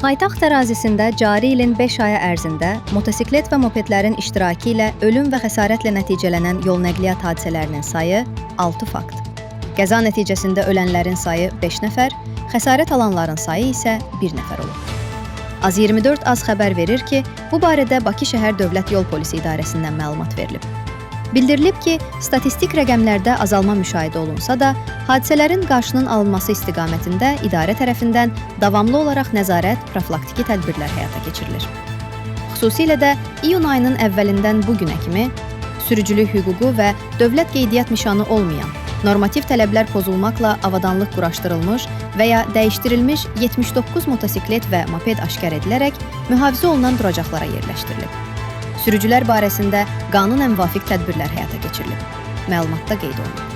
Paytaxt ərazisində cari ilin 5 ayı ərzində motosiklet və mopedlərin iştirakı ilə ölüm və xəsarətlə nəticələnən yol nəqliyyat hadisələrinin sayı 6 fakt. Qəza nəticəsində ölənlərin sayı 5 nəfər, xəsarət alanların sayı isə 1 nəfər olub. Az 24 az xəbər verir ki, bu barədə Bakı şəhər Dövlət Yol Polisi İdarəsindən məlumat verilib. Bildirilib ki, statistik rəqəmlərdə azalma müşahidə olunsa da, hadisələrin qarşının alınması istiqamətində idarə tərəfindən davamlı olaraq nəzarət, profilaktiki tədbirlər həyata keçirilir. Xüsusilə də iyun ayının əvvəlindən bu günə kimi sürücülük hüququ və dövlət qeydiyyat nişanı olmayan, normativ tələblər pozulmaqla avadanlıq quraşdırılmış və ya dəyişdirilmiş 79 motosiklet və moped aşkar edilərək mühafizə olunan duracaqlara yerləşdirilib. Sürücülər barəsində qanunən müvafiq tədbirlər həyata keçirilib. Məlumatda qeyd olunub.